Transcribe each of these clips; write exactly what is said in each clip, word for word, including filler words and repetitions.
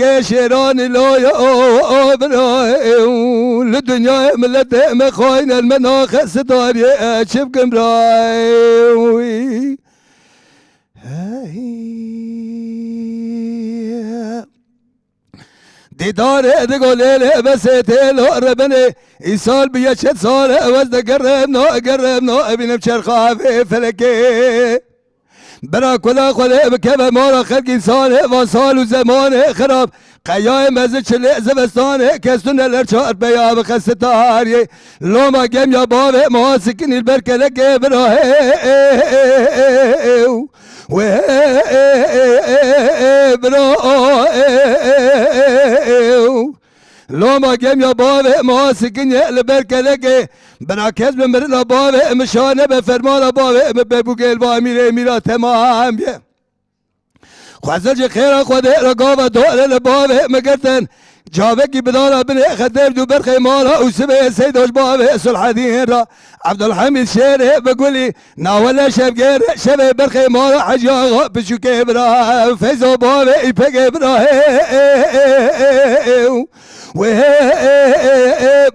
teke şêranî loya o, o birayê û li dinyayê miletê me xayîn el me naxe sitariyê e çi bikim birayê wî. Hey. Dîdarê digolê lê besê tê lo rebinê. Îsal bi yeçet sal e wez de gerem na gerem na ebînim çerxa vê felekê. Bira kula xwelê bikeve mala xelkî salê va sal û zemanê xirab. Qeyayê mezi çilê zivestanê kes tu neler çar peya bixe sitariyê. Loma gemya bavê ma sikinî li ber kelekê bira hêw. Wê bira hêw. Loma gemya bavê ma sikinye li ber kelekê. Bira kes bi mirina bavê min şa nebe fermana bavê min bebûgêl va mîrê mîra temam ye. Xwezil ji xêra Xwedê re gava dore li bavê min girtin. Cavekî bidara binê xeter dû berxê mala û sibê Seydoş bavê Sulhedîn ra. Abdulhamîd Şêrê bi gulî nawele şevgêr şevê berxê mala Hecî Axa piçûkê bira. Feyzo bavê îpegê bira hê wê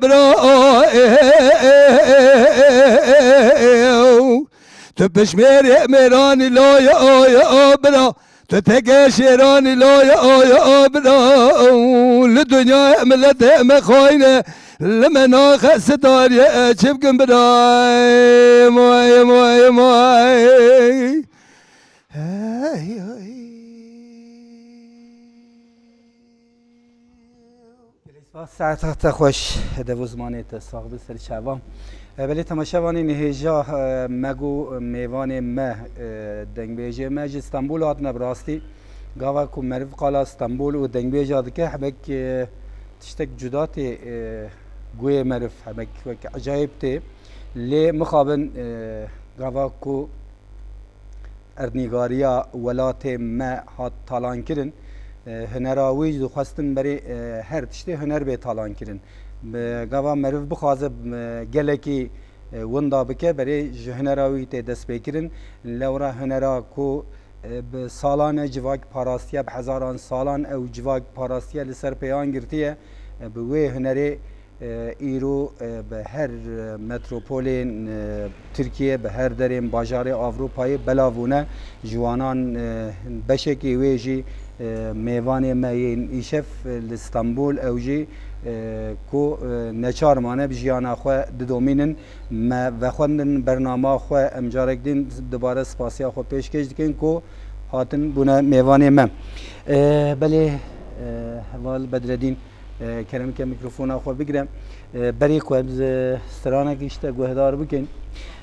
bira hê. Tu pişmêrê mêranî loya oya o bira. Tu teke şêranî loya oya o bira. Li dinyayê miletê me xayîne. Li me naxe sitariyê çi bikim birayê moy moy moy. Gelek spas, saeta te xweş, dev û zimanê te sax bi ser çavan. E, belê temaşevanên hêja, e, me got, e, mêvanê me, e, dengbêjê me ji Stenbol hatine bi rastî. Gava ku meriv qala Stenbol û dengbêja dike, hebek, e, tiştek cuda tê, e, guhê meriv, hebek wek ecayib tê. Lê mixabin, e, gava ku erdnîgariya welatê me hat talankirin, e, hunera wî jî dixwestin berê, e, her tiştê huner bê talankirin. Bi gava meriv bixwaze, e, gelekî, e, winda bike, berê ji hunera wî tê destpêkirin. Lewra hunera ku, e, bi salan e civak parastiye, bi hezaran salan ew civak parastiye li ser pêyan girtiye, e, bi wê hunerê E, îro, e, bi her, e, metropolên, e, Tirkiyê, bi her derên bajarê Ewropayê belav bûne. Ji wanan, e, beşekî wê jî, e, mêvanê me yên îşev, e, li Stenbol, ew jî, e, ku, e, neçar mane bi jiyana xwe didomînin. Me vexwendin bernama xwe, em carek din dubare spasiya xwe pêşkêş dikin ku hatin bûne mêvanê me. E, belê, e, heval Bedredîn, E, kerem ke mikrofona xwe bigire. E, berê ku em, e, stranekî ji te guhdar bikin.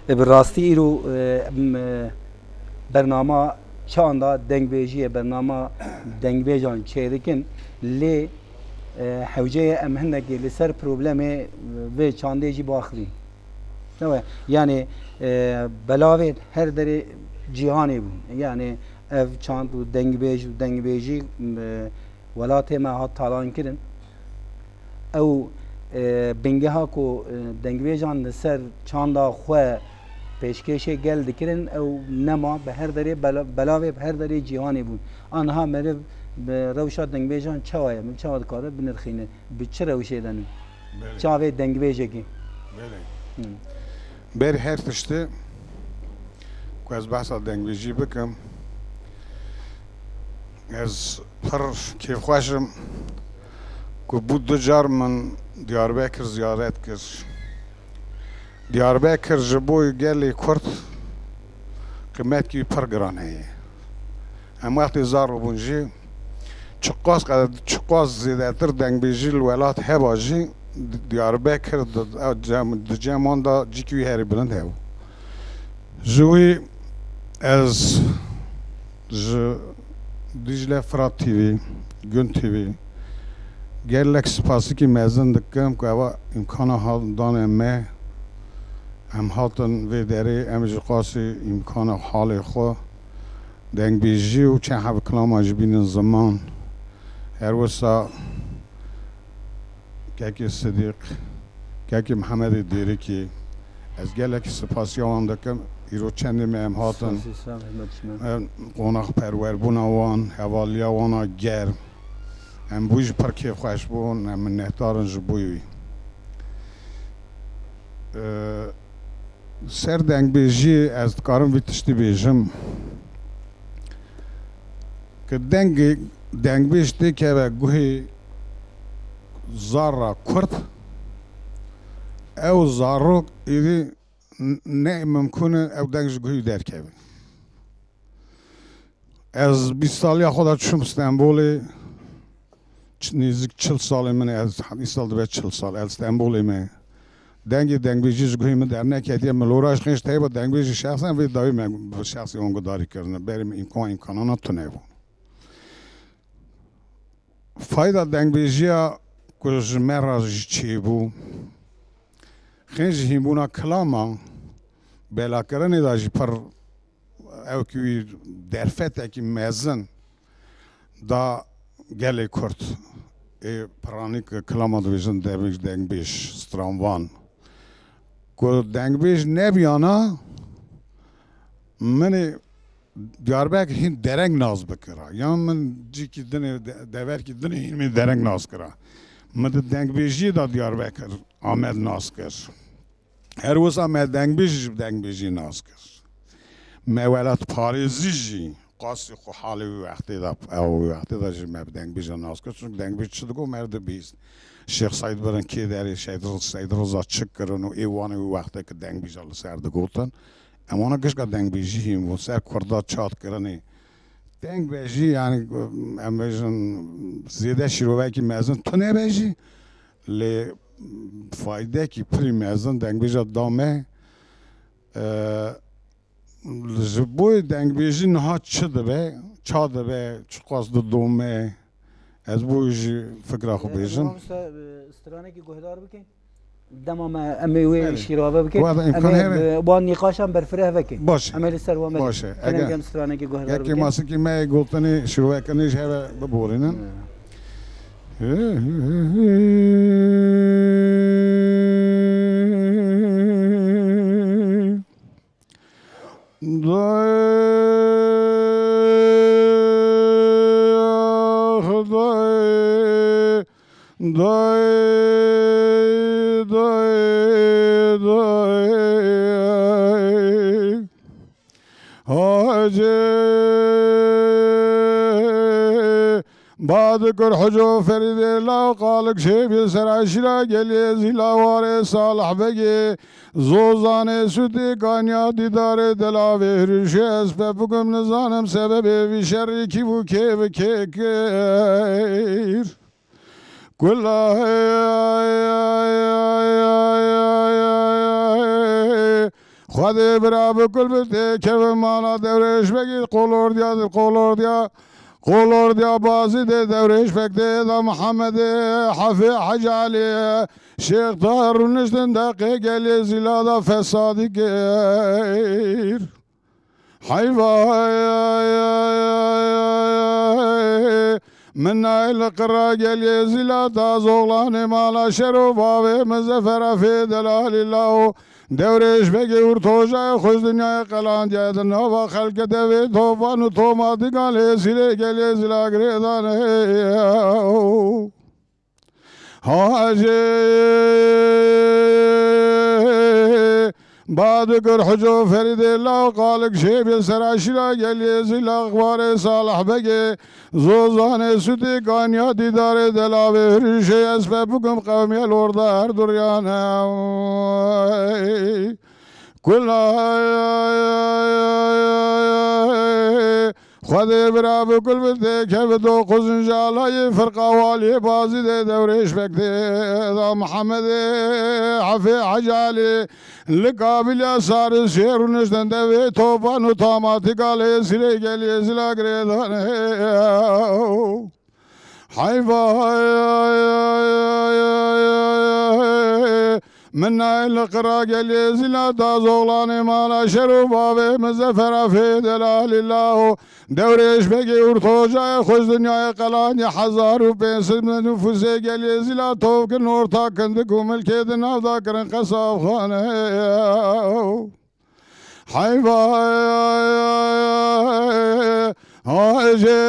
E, bi rastî îro, e, em, e, bernama çanda dengbêjiyê, bernama dengbêjan çêdikin. Lê, e, hewce ye em hindekî li ser problemê, e, vê çandê jî baxivîn. Ne we? Yanî, e, belavê her derê cîhanê bûn. Yanî ev çand û dengbêj û dengbêjî, e, welatê me hat talankirin. Ew, e, bingeha ku, e, dengbêjan li ser çanda xwe pêşkêşê gel dikirin, ew nema, bi her derê bela-, belavê bi her derê cîhanê bûn. Aniha meriv bi rewşa dengbêjan çawa ye? Min çawa dikare binirxîne? Bi çi rewşê de ne? Belê. Çavê dengbêjekî. Belê. Hı. Ber her tiştê ku ez behsa dengbêjî bikim, ez pir kêfxweş im ku bû du car min Diyarbekir ziyaret kir. Diyarbekir ji bo gelê Kurd qîmetkî pir giran heye. Em wextê zar bûn jî, çiqas qe-, çiqas zêdetir dengbêjî li welat heba jî, Diyarbekir di, di cem-, di cem wan de cîkî wî herî bilind hebû. Ji wî ez ji Dicle Firat T V, Gün T V gelek sipasikî mezin dikim ku eva îmkana ha-, dane me, em hatin vê derê, em ji qasî îmkana halê xwe dengbêjî û çend heb kilama jî bînin ziman. Her wisa Kekê Sidîq, Kekê Mihemedê Dêrikî, ez gelekî sipasiya wan dikim. Îro çendê me em hatin. Spasî, sağ ol, hizmet ji me. Em qonaxperwerbûna wan, hevaliya wana germ. Em bû jî pir kêfxweş bûn, em minnetdar in ji bo wî. Ee, ser dengbêjiyê ez dikarim vî tiştî bêjim. Ki dengê, dengbêj têkeve guhê zarra Kurd, ew zarok êdî n-, ne mimkûn e ew deng ji guhê wî derkeve. Ez bîst saliya xwe de çûm Stenbolê, ç-, nêzik çil salê min e, ez, îsal dibe çil sal, ez Stenbolê me. Dengê dengbêjî ji guhê min derneketiye, min lora ji xêş teyba dengbêjî şexsen vê dawî me bi şexsê wan gudarî kirine. Berê min îmkan, îmkanana tune bû. Fayda dengbêjiya ku ji me re jî çêbû, xêş ji hînbûna kilama belakirinê de jî pir ew ki wî derfetekî mezin da gelê Kurd. Ê piranî ki kilama dibêjin debêj dengbêj, stranvan. Ku dengbêj nebiyana, min ê Diyarbekir hîn dereng nas bikira. Yan min cîkî dinê, de-, deverkî dinê hîn min dereng nas kira. Min di dengbêjiyê de Diyarbekir Amed nas kir. Her wisa me dengbêjî ji dengbêjî nas kir. Me welatparêzî jî qasî xwe halê wî wextê de, ew wî wextê de jî me bi dengbêja nas kir. Çunku dengbêj çi digot, me dibîst. Şêx Seyd Birin kê derê, Seyd Riz-, Seyd Riza çi kirin û ê wan ê wî wextê ki dengbêja li ser digotin. Em wana gişka dengbêjî hîn bûn. Ser Kurda çat kirinê, Dengbêjî, yani, em bêjin, zêde şîrovekî mezin tune be jî, lê faydekî pirî mezin dengbêja da me. E, ji bo dengbêjî niha çi dibe, ça dibe, çiqas didome, ez bo jî fikra xwe bêjim. Mamoste, e, stranekî guhdar bike. Dema me em ê wê Belê. şîrave bikin. Wada Em imkan ê hebe. bi wan nîqaşan berfireh vekin. Baş e. Em ê li ser wan Baş e. Eger Eger em stranekî guhdar yekê bikin. Masikî me gotinê şîrovekirinê ji heve biborînin. Dayê, ah, dayê, dayê, dayê, dayê. Hacê Badir Kur Hoco Ferîdê law qalik şêbî seraşîra gelê zîla warê Salih Begê Zozanê Sûtê Kanya dîdarê delavê hirişê ez pepûkim nizanim sebebê vî şerî kî bû kê bi kê kir. Kula Xwedê bira bi kul bi tê kevin mala dewrêş vegî qolordiya di qolordiya qolordiya bazî dê dewrêş vek dê da Mihemedê Hefê Hecalê Şêx Tahir rûniştin deqê gelê zîla da fesadî kir. Heyvay, min nayê li qira gelê zîla da zoxlanê mala şero bavê min zefer efê delalî law. Dewrêş begê ûrtojayê xweş dinyayê qelandiye di nava xelke devê tovan û tomatikan lê sîrê gelê zîla girêdanê. Hacê Badir Hoco Ferîdê law qalik şêbê seraşîra gelê zîla xwarê Salih Begê Zozanê Sûtê Kanya dîdarê delavê hirişê ez pepûkim qewmiyel orda her duriyane. Kula Xwedê bira bi kul bi tê kevit û quzin ji alayê firqa waliyê bazî dê dewrêş vek dê da Mihemedê Hefê Hecalî li Kabilya Saris jê rûniştin devê topan û tamatika lê sîrê gelê zîla girêdanê. Heyvay, min nayê li qira gelê zîla da zoxlanê mala şero bavê min zefer efê delalî law. Dewrêş begê ûrtojayê xweş dinyayê qelanî hezar û pênc sed min nufusê gelê zîla tovkin orta kindik û milkê di nav da kirin qesabxane. Heyvay, hacê,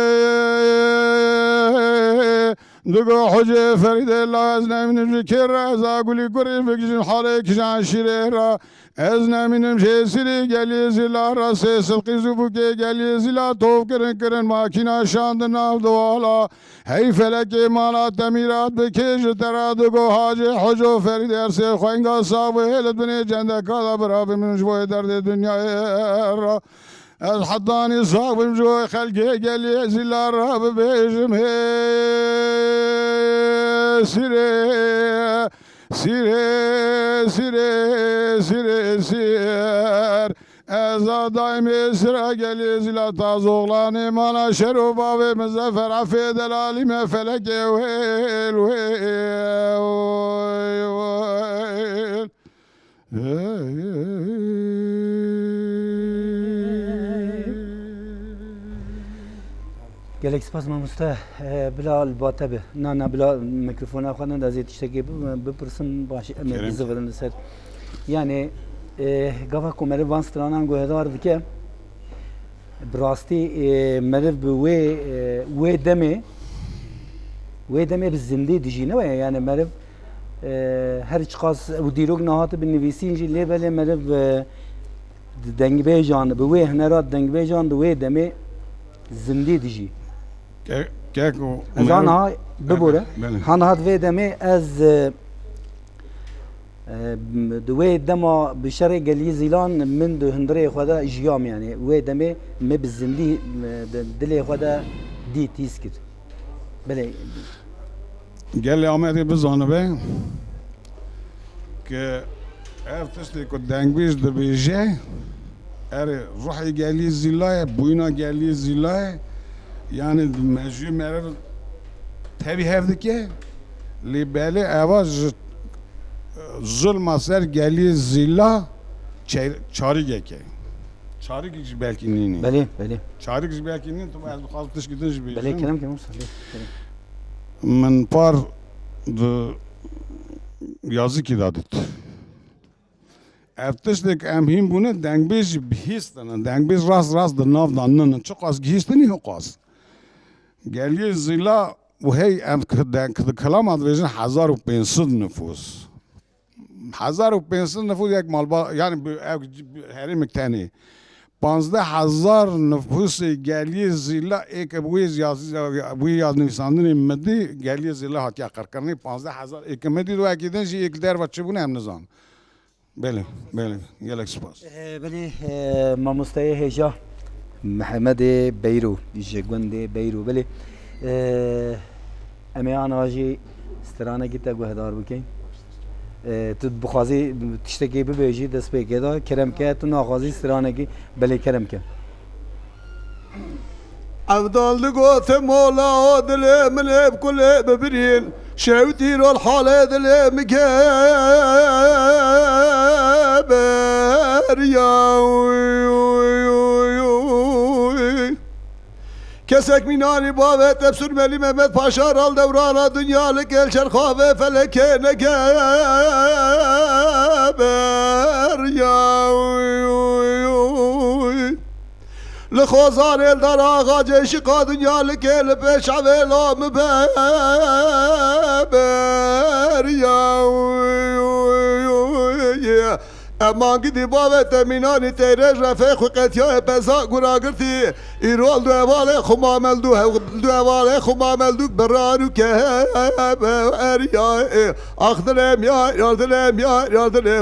digo Hocê Ferîdê la ez nemînim ji kê re ez a gulî kurê bikijin halê kijan şîrê re. Ez nemînim jê sirê gelê zîla re sê sed qîz û bûkê gelê zîla tov kirin kirin makîna şandin nav diwala. Hey felekê mala temîrat bikê ji te ra digo Hacê Hoco Ferîd ersê xwenga sax bi hêlit binê cendeka da bira bi min ji bo yê derdê dinyayê ra. Ez hetanî sax bim ji bo xelkê gelê zîla ra bibêjim hê sirê, sirê, sirê, sirê, sir. Ez a daîmê sira gelê zîla ta zoxlanê mala şero bavê min zefer efê delalî me felekê wêl, wêl, wêl. Gelek spas mamoste. E, bila li ba te be. Na, na, bila mikrofona xwe neda, ez ê tiştekê bi-, bipirsim, baş em ê Kerem. bizivirin li ser. Yani, e, gava ku meriv van stranan guhedar bike, bi rastî, e, meriv bi wê, e, wê demê, wê demê bi zindî dijî, ne weye? Yani meriv, e, her çiqas ew dîrok nehatibe nivîsîn jî, lê belê meriv, e, di dengbêjan, bi wê hunera dengbêjan di wê demê zindî dijî. Ke-, kek û Ez meriv aniha bibore. Belê. Haniha di vê demê ez, e, E, di wê dema bi şerê geliyê Zîlan min di hundirê xwe de jiyam, yanî wê demê min bi zindî, e, di dilê xwe de dît, hîs kir. Belê. Gelê Amedê bizanibe ke ev tiştê ku dengbêj dibêje, erê, ruhê geliyê Zîla ye, bûyîna geliyê Zîla ye. Yanî mejiyê meriv tevî hev dike, lê belê eva ji zulma ser geliyê Zîla çe-, çarîgek e. Çarîgek jî belkî nînî. Belê, belê. Çarîg jî belkî nîn, tu ez dixwazim tişkî din jî bêjim. Belê, kerem ke, Musa, belê, kerem. Min par di yazikî de dît. Ev tiştek em hîn bûne, dengbêj jî bihîstine. Dengbêj rast rast di nav de ninin. Çiqas gihîstinî hiqas. Geliyê Zîla û hey em k-, de-, k-, di kilama dibêjin hezar û pênc sed nifûs. Hezar û pênc sed nifûs yek malba-, yani bi-, ev, bi-, herêmek tenê. Panzdeh hezar nifûsê geliyê Zîla ê ke bi wê yazî-, wê yadnivîsandinê midî geliyê Zîla hatiye qirkirinê. Panzdeh hezar ê ke midî wekî din jî ê ke derva çi bûne em nizan. Belê, belê. Gelek spas. Eh, belê, eh, mamosteyê hêja Mehemedê Beyro, ji gundê Beyro. Belê, eh, em ê ana jî stranekî te guhdar bikin. Eh, tu bixwazî tiştekî bibêjî destpêkê de, kerem ke, tu naxwazî stranekî, belê kerem ke. Evdal digote mola o dilê min ê bi kulê bibirîn. Şewtî rol halê dilê min ke beriya. Kesek mînanî bavê tefsûr Melî Mehmet Paşa ral dewrana dinya li gel çerxavê felekê neke beriya. Li xozanê li dara axacê şiqa dinya li kê li pêş evê la min be beriya. Eman gidî bavê te mînanî teyre refê xwe qetiyayê peza gura girtî. Îrol du hevalê xwe mamel du hev-, du hevalê xwe mamel dûk birar û ke eriya. Ax dilê miyar, yar dilê miyar, yar dilê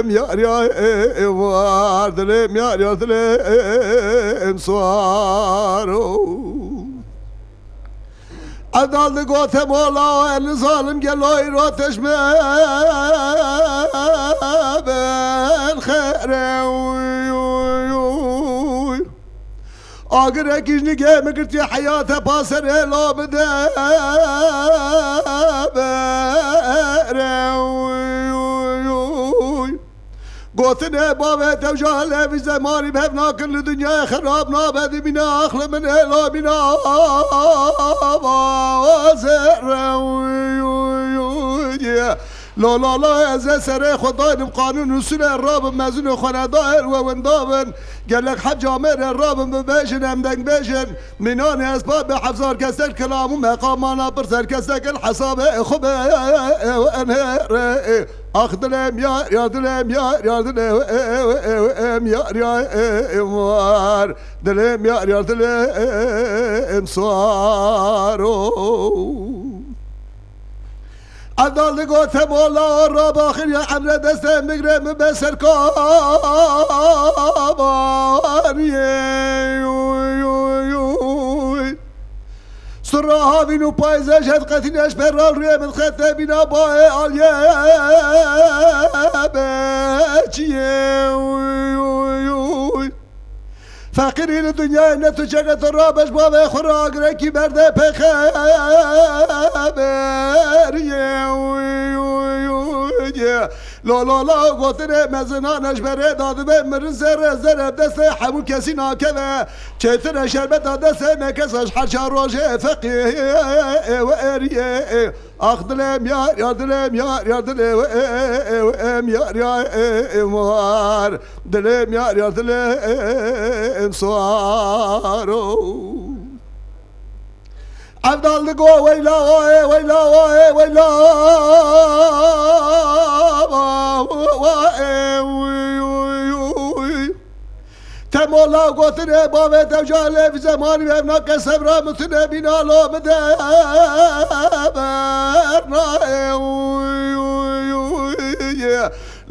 miyar, yar dilê miyar, yar dilê em suar. Edal digote mola, en zalim gelo îro tişme ben xêre. Agirek îjnî gê min girtiye heyate paserê la bide bere. Gotinê bavê tewja levî zemanî bi hev nakin li dinyayê xirab nabe dibîne axli min ê la bîna zerre. La la la ez ê serê xwe daynim qanûn û sûne rabim mezin û xwenedayên we winda bin. Gelek heb camêrê rabin bibêjin em dengbêjin. Mînanê esbabê hefzar kesek kilam û meqamana pir ser kesek el hesabê xwe be ew enêre. Ax dilê miyar, yar dilê miyar, yar dilê em yar, yar em war. Dilê miyar, yar dilê em suar o. Evdal digote mola rabaxir ya emre destê migre mi be ser kabaniyê. Sura havîn û payze jed qetîne ji peral rûyê min xete bîna bayê aliyê be çiyê. Feqîrî li dinyayê ne tu çeke tu rabe ji bavê xwe re agirekî berde pêxeberiyê. Lo lo lo gotinê mezinan e ji berê dadibe mirin zere zere bi destê hemû kesî nakeve. Çêtir e şerbeta destê nekesa ji herça rojê feqî ew eriyê. Ax dilê miyar, yar dilê miyar, yar dilê em yar ya em war. Dilê miyar, yar dilê em suar o. Evdal digo weyla, weyla, weyla, weyla. Te mola gotinê bavê te ca lê bi zemanî ev nake sebra mitine bînalo min de berna.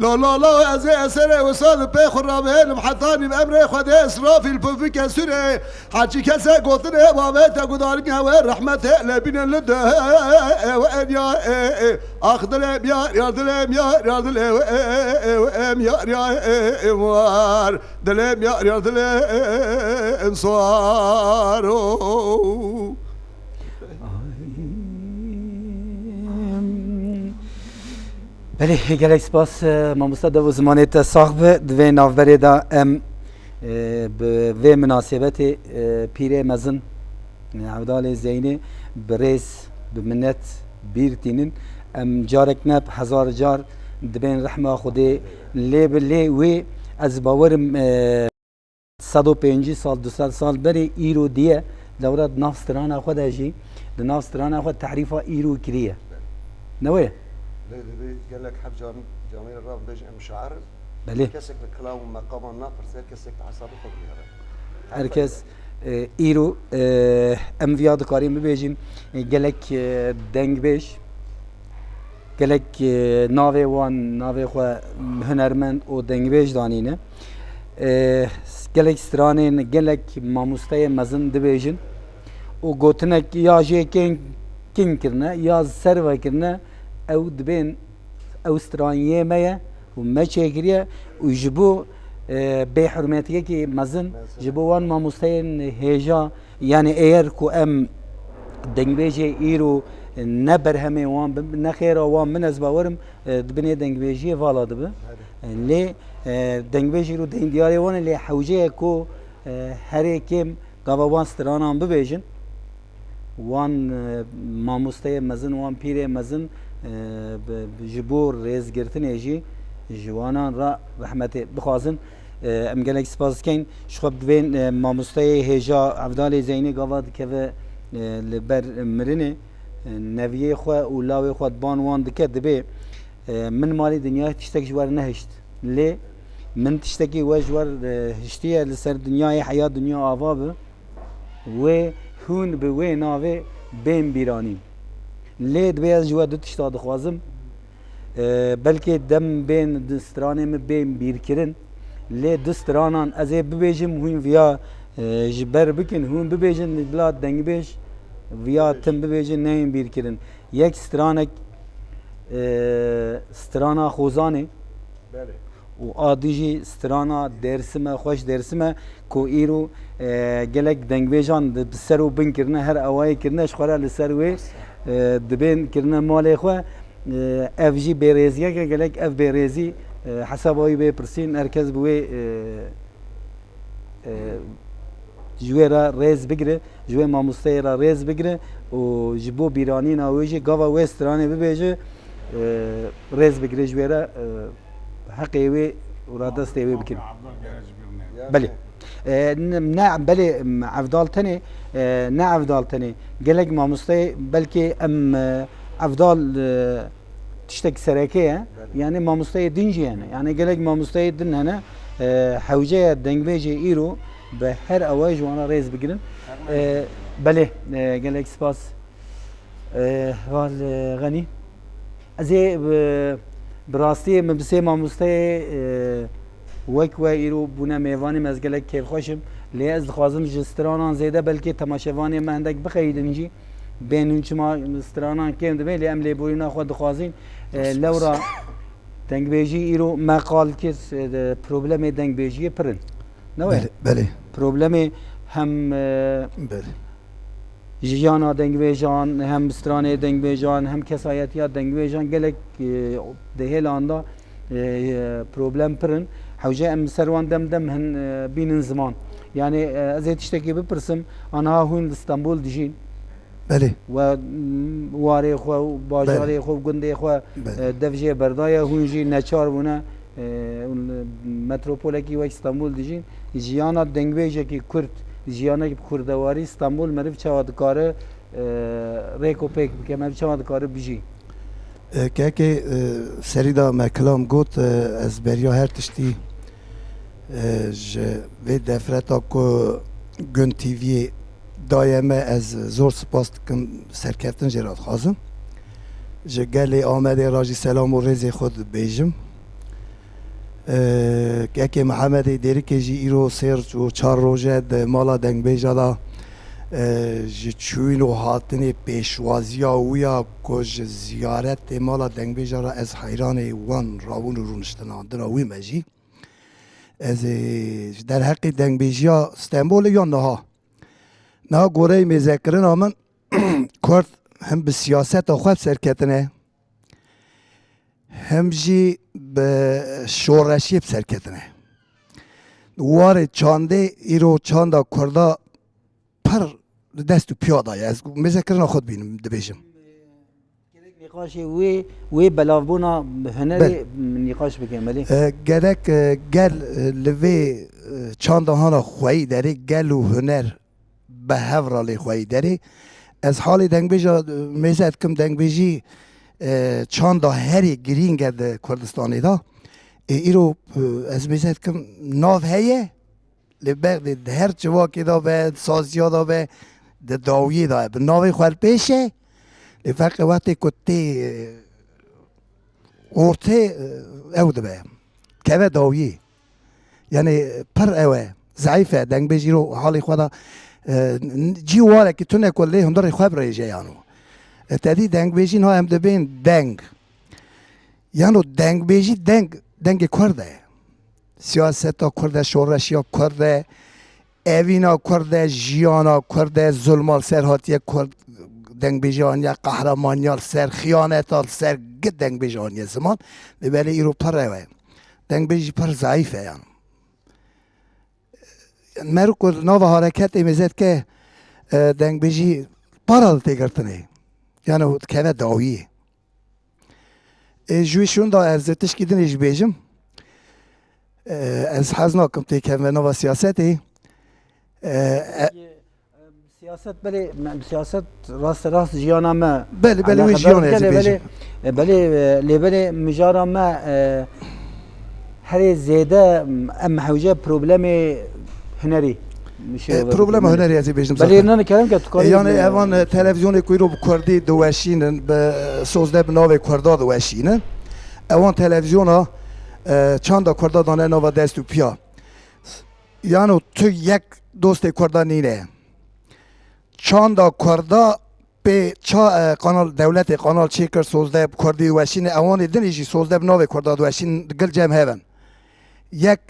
Lo lo lo ez ê eserê wisa di pê xwe rabênim hetanî bi emrê Xwedê Îsrafîl pufike sûrê. Heçî kese gotinê bavê te gudarî ewe rehmetê lê bînin li de ew enya. Ax dilê miyar yar dilê miyar yar dilê ew em yar ya war. Dilê miyar yar dilê ensar. Belê, gelek spas, e, mamosta, dev û zimanê te sax be. Di vê navberê de em, e, bi vê minasebetê, e, pîrê mezin, e, Evdalê Zeynê bi rêz, bi minnet bîr tînin. Em carek ne, hezar car dibên rehma Xwedê lê bi lê wê. Ez bawerim, e, sed û pêncî sal, du sed sal berê îro diye lewra di nav strana xwe de jî, di nav strana xwe tehrîfa îro kiriye. Ne wê? Lê divê gelek heb cam-, camêrê re bêjin em şair in. Belê. Kesek li kilam û meqaman napirse, her kesek li hesabê xwe binêre. Her kes, e, îro, e, em viya dikarîn bibêjin, e, gelek, e, dengbêj, gelek, e, navê wan, navê xwe hunermend û dengbêj danîne. E, gelek stranên, gelek mamosteyê mezin dibêjin û gotinek ya jê kên kin kirine, ya ser ve kirine, ew dibên, ew straniyê me ye û me çêkiriye û ji bo, e, bêhurmetiyekî mezin, mezin, ji bo wan mamosteyên hêja, yanî eger ku em dengbêjê îro ne berhemê wan bin, ne xêra wan bin, ez bawerim, e, di binê dengbêjiyê vala dibe. Lê, e, dengbêj îro deyndiyarê wan e, lê hewce ye ku, e, herê kêm gava wan stranan bibêjin. Wan, e, mamosteyê mezin, wan pîrê mezin, e, bi, bi, ji bo rêzgirtinê jî ji wanan re rehmetê bixwazin. E, em gelek spas dikeyn. Ji xwe divên, e, mamosteyê hêja Evdalê Zeynê gava dikeve, e, li ber mirinê, e, neviyê xwe û lawê xwe di ban wan dike, dibê, e, min malî dinyayê tiştek ji wer nehişt. Lê min tiştekî we ji wer, e, hiştiye, li ser dinyayê heya dinya ava bi. Wê hûn bi wê navê bên bîranîn. Lê dibê ez ji we du tişta dixwazim. E, belkê dem bên di stranê min bên bîrkirin. Lê du stranan ez ê bibêjim, hûn viya, e, ji ber bikin, hûn bibêjin, bila dengbêj viya tim bibêjin, neyên bîrkirin. Yek stranek, e, strana Xozanê. Belê. Û a dî jî strana Dêrsim e, xweş Dêrsim e, ku îro, e, gelek dengbêjan di, bi ser û bin kirine, her awayê kirine, ji xwe re li ser wê, e, dibên kirine malê xwe. E, ev jî bêrêziyek e, gelek ev bêrêzî, e, hesaba wî bê pirsîn, her kes bi wê, e, e, ji wê re rêz bigire, ji wê mamosteyê re rêz bigire û ji bo bîranîna wê jî gava wê stranê bibêje, e, rêz bigire ji wê re, e, heqê wê û radestê wê bikin. Belê. E, ne, ne, belê, em, Evdal tenê, e, ne Evdal tenê. Gelek mamosteyê belkê em, e, Evdal, e, tiştek sereke ye. Belê. Yani mamosteyê din jî hene. Yani gelek mamosteyê din hene. E, hewce ye dengbêjê îro bi her awayê ji wana rêz bigirin. E, belê, e, gelek spas. E, Heval, e, Xenî. Ez ê bi, bi rastiyê min bi sê mamosteyê, e, wek we îro bûne mêvanê me, ez gelek kêfxweş im. Lê ez dixwazim ji stranan zêde belkê temaşevanê me hindek bixeyidin jî. Bên hûn çima stranan kêm dibên, lê em lêborîna xwe dixwazîn. E, lewra dengbêjî îro me qal kir, e, de, problemê dengbêjiyê pir in. Ne we? Belê, belê. Problemê hem, e, belê, jiyana dengbêjan, hem stranê dengbêjan, hem kesayetiya dengbêjan gelek, e, di hêlan de, e, problem pir in. Hewce em ser wan dem dem hin, e, bînin ziman. Yani, e, ez ê tiştekî bipirsim, aniha hûn li Stenbol dijîn. Belê. We, m, warê xwe û bajarê, belê, xwe û gundê xwe, belê, e, dev jê berdaye, hûn jî neçar bûne, e, hûn li metropolekî wek Stenbol dijîn. Jiyana dengbêjekî Kurd, jiyanekî bi kurdewarî Stenbol meriv çawa dikare, e, rêk û pêk bike, meriv çawa dikare bijî? E, kekê, e, serî de me kilam got, e, ez beriya her tiştî E, ji vê defreta ku Gun T V'yê daye me, ez zor spas dikim, serkeftin jê re dixwazim. Ji gelê Amedê re jî selam û rêzê xwe dibêjim. E, Kekê Mihemedê Dêrikê jî îro sê û çar roj e di mala dengbêja de, e, ji çûyîn û hatinê pêşwaziya wî ya ku ji ziyaretê mala dengbêja re ez heyranê wan rabûn û rûniştina dira wî me jî. Ez ê ji derheqê dengbêjiya Stenbolê ya niha. Niha goreyê mêzekirina min, Kurd him bi siyaseta xwe bi ser ketine, him jî bi şoreşiyê bi ser ketine. Warê çandê îro çanda Kurda pir li dest û piya daye. Ez mêzekirina xwe dibînim, dibêjim. Gerek nîqaşê wê, wê belavbûna hunerê Belê. nîqaş bikin, belê. E, gerek, e, gel, e, li vê, e, çanda hana xweyî derê gel û huner bi hev re lê xweyî derê. Ez halê dengbêja, e, mêze dikim, dengbêjî, e, çanda herî girîng e di Kurdistanê de. Ê, îro, e, ez mêze dikim, nav heye. Lê Bexdê di her civakê de be, di saziya de be, di dawiyê de ye. Bi navê xwe li pêş e. Lê feqê wextê ku tê, e, ortê, e, ew dibe. Keve dawiyê. Yani pir ew e. Zeîf e. Dengbêjî ro halê xwe de, e, n-, cî warekî tune ku lê hundirê xwe birêje yano. E, te dî dengbêjî niha em dibên deng. Yano dengbêjî deng, dengê Kurd e. Siyaseta Kurd e, şoreşiya Kurd e, evîna Kurd e, jiyana Kurd e, zulma li ser hatiye Kurd, dengbêjî aniye, qehremanîya li ser, xiyaneta li ser, gi dengbêjî aniye ziman. Lê belê îro pir ew e. Dengbêjî pir zeîf e yan. Mero ku nava hareketê mêze dike, e, dengbêjî para li têgirtinê. Yano dikeve dawiyê. Ê, ji wî şûnda ez tişkî din ê jî bêjim. E, ez hez nakim têkevime nava siyasetê. E, e, Siyaset belê, me, siyaset rasterast jiyana me Belê, belê, wê alaqedar jiyana dike, ez ê lê belê, bêjim. e, belê, e, lê belê mijara me, e, herê zêde, em hewce problemê hunerî. E, problema hunerî ez ê bêjim Belê, zaten. nane kerem ke tu E, karî yani me- evan, e, televizyonê ku îro bi kurdî diweşînin, bi, e, sozde bi navê kurda diweşînin. Ewan televizyona, e, çanda kurda dane nava dest û piya. Yano tu yek dostê kurda nîne. Çanda kurda pê ça, e, kanal, dewletê kanal çêkir, sozde bi kurdî diweşîne, ewanê dinê jî sozde bi navê kurda diweşîn, gil cem hev in. Yek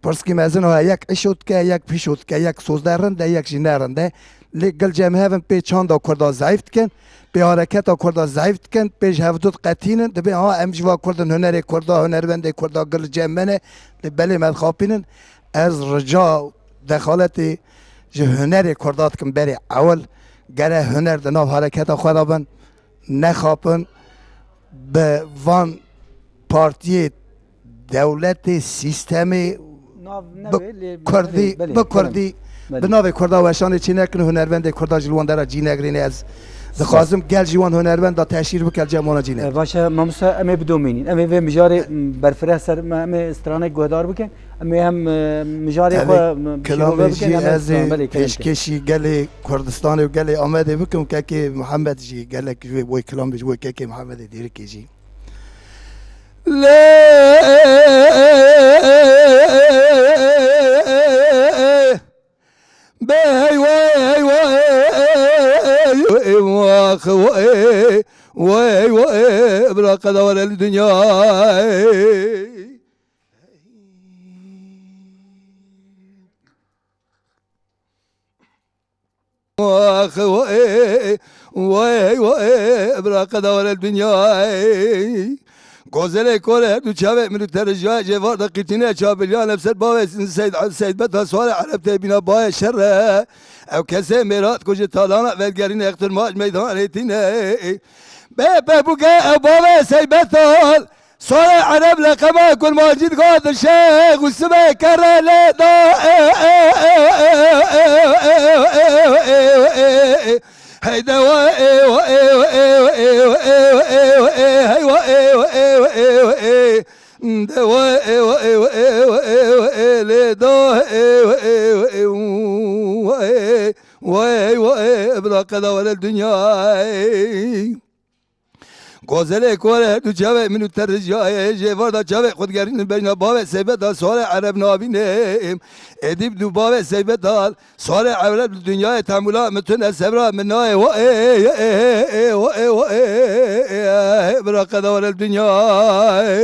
Pirsgî mezin heye, yek îşo dike, yek pîşo dike, yek sozde rind e, yek jî ne rind e. Lê gil cem hev in pê çanda kurda zeîf dikin, pê hareketa kurda zeîf dikin, pê ji hevdu diqetînin, dibê ha em ji va kurd in, hunerê kurda, hunermendê kurda gil cem me ne, lê belê me dixapînin. Ez rica dexaletê ji hunerê kurda dikim berê ewil, gere huner di nav hareketa xwe de bin. Nexapin bi van partiyê, dewletê, sîstemê Nav bi nebe, lê kurdî, belê, belê, bi kurdî, belê. bi navê kurda weşanê çê nekin û hunermendê kurda ji li wan dera cî negrîne. Ez dixwazim gel jî wan hunermenda teşhîr bike, cem wana cî nekin. E, baş e, mamoste, em ê bidomînin. Em ê vê mijarê, m, berfireh ser, em ê stranek guhdar bikin. Em ê hem, e, mijarê Em ê xwe, m, kilamê şîrove bikin, jî em ê ez ê stran-, belê, kilam bikin. pêşkêşî gelê Kurdistanê û gelê Amedê bikim, kekê Mihemed jî gelek ji wê, wê kilam ji wê kekê Mihemedê Dêrikê jî. Lê bey wey wey, wey wey, wey wey, bila qeda were li dinyayê. Ax, wey, wey, wey, bira qeda were dinyayê. Gozelê kore her du çavê min û te rijaya cêvar de qîtîne çabilyan ev ser bavê Seyd, Seyd Beta Suarê Ereb tê bîna bayê şer e. Ew kesê mêrat ku ji talana vegerîne extirmac meydanê tîne. Bê pehbûke ew bavê Seyd Betal. Sarê Ereb leqema kurmancî digot şêx û sibê kere lê da. Heyde wa ê wa ê wa ê wa ê wa ê wa ê wa ê wa ê wa ê wa ê wa ê wa ê wa ê. De we, e, we, e, we, e, we, e, we, e, lê da, e, we, e, we, e, we, e, we, e, we, e, bila qeda were dinyayê. Gozelê kore du çavê min û te rijayê, jê varda çavê xwe digerînin beyna bavê Seybet da Sare Ereb nabînim. Êdî du bavê Seybet da Sare Ereb li dinyayê temûla min tune sebra min nayê. Wa ê, ê, ê, ê, wa ê, wa ê, ê, ê, ê, bira qeda were li dinyayê.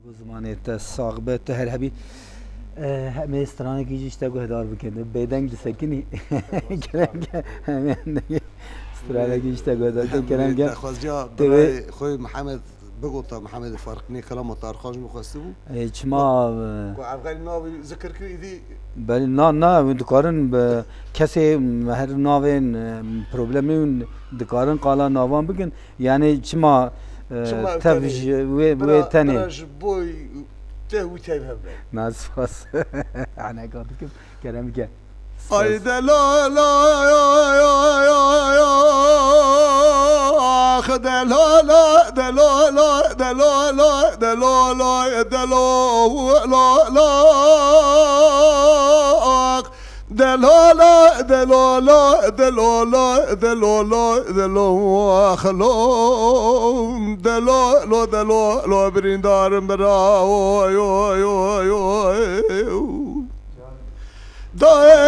Bo zimanê te sax be, tu her hebî, e, hemê stranekî jî ji te guhdar bikin. Bêdeng disekinî. Kerem ke, hemê stranekî ji te guhdar bikin. Kerem ke. Daxwaziya Tê wê birayê xwe Mihemed bigota, Mihemed Farqînê kelama Tarxan ji min xwestibû. E, çima, e, Ku Evxelî navî zikir kir, îdî Belê, na, na, hûn dikarin bi kesê her navên, e, problemê hûn dikarin qala navan bikin. Yani çima, e, Çima ew tev tenê? ji wê, Bira, wê tenê? Bira ji bo te û tev hevbe. Na, spas. Aneka dikim, kerem ke. Spas. Ay de la la ya ya ya ya ya. Ah de la la, de la la, de la la, de la la, de la la la. Delala, delala, delala, delala, delala, xelo. Delalo, delalo, birîndarim bira, oy, oy, oy, oy. Dayê,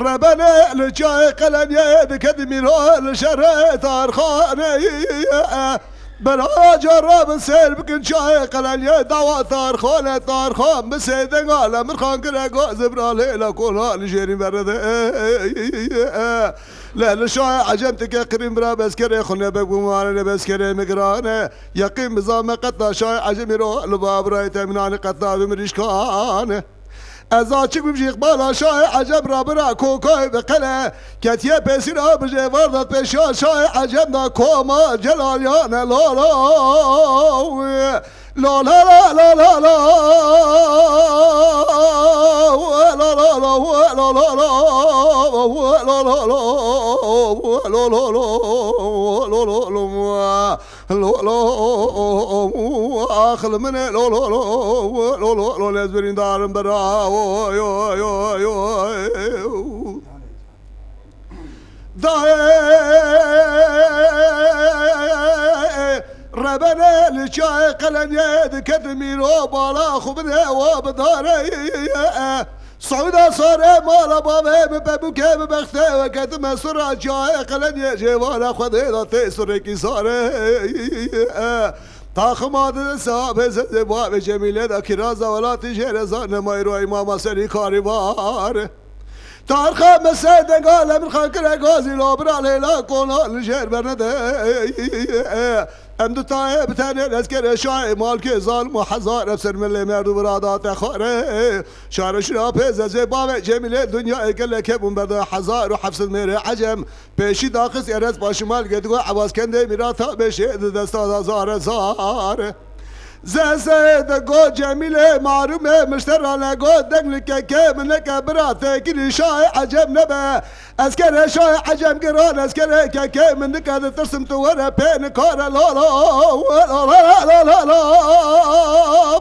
rebene li çayê Qelenyê dike dimîro li şerê Tarxanê. Bera cara bi sêr bikin çayê Qelenyê dawa Tarxanê, Tarxan bi sê denga le mirxan kire go zibra lê la kola li jêrî verde. Le li şayê Ecem tike qirîn bira beskerê xune be gumanê ne beskerê migrane. Yeqîn bizame qet la şayê Ecemî ro li babrayê temînanê qet la bi mirîşkane. Ez açik bim jî iqbala şahê Ecem ra bira kokoy bi qele. Ketiye pêsîra bi jêvar dat pêşiya şahê Ecem da koma Celal yane la la. La la la la la la. La la la la la la. La la la la la la. Lo, lo, axil min e, lo, lo, lo, lo, lo, lo, lo, lez birîndarim bira, oy, oy, oy, oy. Dayê, rebene li çayê Qelenyê diketim îro bala xwe bide wa bidare. Siûda sare mala bavê min pebûkê min bextê we ketime sura çayê Qelenyê jêvara Xwedê da tê surekî sare. Taxima di sabê zezê bavê Cemîlê da kiraza welatî jêre zane mayro îmama serî karî var. Tarxa mesê denga le min xakire gazî lo bira lêla kona li jêr bernede. Em du tayê bi tenê lezkerê şahê malkê zalim û hezar efser milê merdu bira da te xare. Şare şira pê zezê bavê Cemîlê dinyayê gelek hebûn berde hezar û heft sed mêrê Ecem. Pêşî daxist erez paşimal gedigo Ebaz kendê mîra ta beşê di desta da zare zare. Zeze de go Cemîlê marûmê mişterane go deng li kekê min neke bira têkilî şahê Ecem nebe. Eskerê şahê Ecem giran eskerê kekê min dike ditirsim tu were pê nikare la la. La la la la la.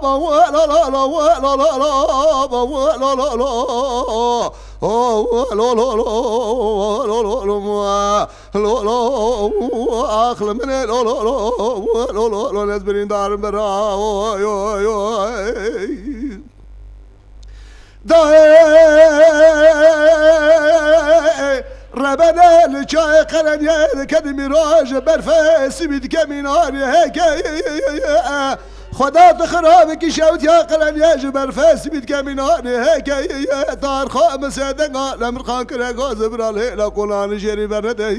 La la la la la. La la la la la. Lo, lo, lo, axil min e, lo, lo, lo, lo, lo, lo, lo, ez birîndarim bira, oy, oy, oy. Dayê, rebene li çayê Qelenyê dike dimîro ji berfê sibî dike mînanê heke. Xweda tu xirabikî şewtiya Qelenyê ji berfê sibî dike mînanê heke. Tarxa min sê denga le mirxan kire go zibra lê la kolanî jêrî bernede.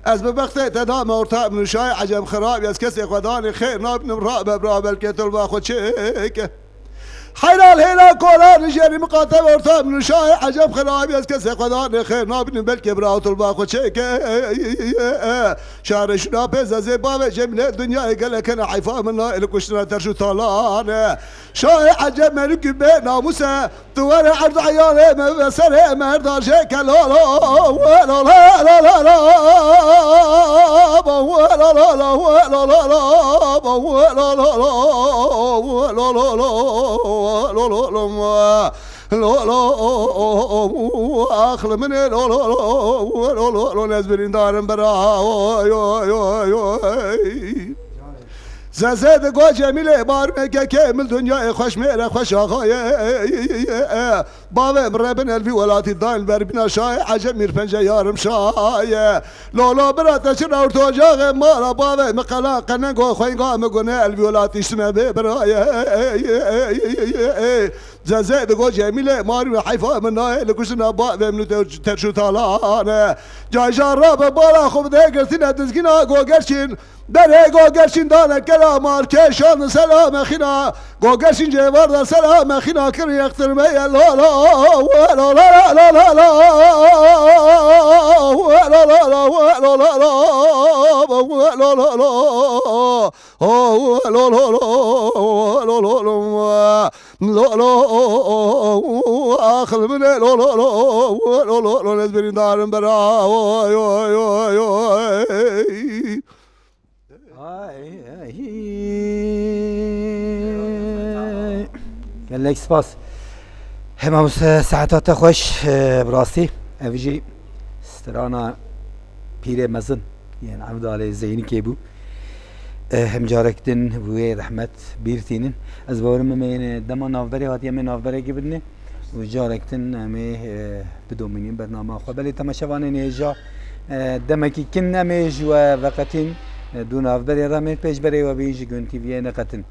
Ez bi bextê te dame orta min û şayê Ecem xirab ez kesê xwedanê xêr nabînim rabe bira belkê tu li ba xwe çêke. Heyran heyran koran jêrî miqate ortam nuşay eceb xirabî ez kesê xwe danê xêr nabînim belkê bira tulba xwe çêke. Şarê şuna pê zezê bavê Cemîlê dinyayê gelekene heyfa min na el kuştina terş û talane. Şahê eceb melûkî bê namûse tu were erd eyalê me ve serê merda jê ke lo lo we lo la la la la. Lo lo axli min ê lo lo lo lo lo lo ez birîndarim bira oy oy oy oy. Zezê di go Cemîlê barmeke kê min dinyayê xweş mêre xweş axayê. Bavê min rebin el vî welatî dayl berbîna şayê ecem mîr pence yarim şayê. Lolo bira te çi rawr tocaxê mala bavê min qela qenengo xwenga min gune el vî welatî ştime bê birayê. Zezê digo Cemîlê marî ve heyfa min nayê li kuştina bavê min û te-, terş û talane. Cayja rabe bala xwe bide girtine dizgîna gogerçîn. Berê gogerçîn dane kela markê şan selame xîna. Gogerçîn cêvar da selame xîna kir yextir me ye la la we la la la la la la. We la la la we la la la we la la la. Oh, lo, lo, lo, lo, lo, lo, lo, lo, axil min e, lo, lo, lo, lo, lo, lo, lo, ez birîndarim bera, oy, oy, oy, oy. Ay, ay. Gelek spas. Hema bu se-, saeta te xweş, e, bi rastî. Ev jî strana pîrê mezin, yên Evdalê Zeynikê bû. E, hem carek din bi wê rehmet bîr tînin. Ez bawerim em ê dema navberê hatiye em ê navberekê bidinê. Û carek din em ê, e, bidomînin bernama xwe. Belê temaşevanên hêja, e, demekî kin em ê ji we veqetîn, e, dû navberê re em ê pêşberê we bîn ji Gun T V'yê neqetin.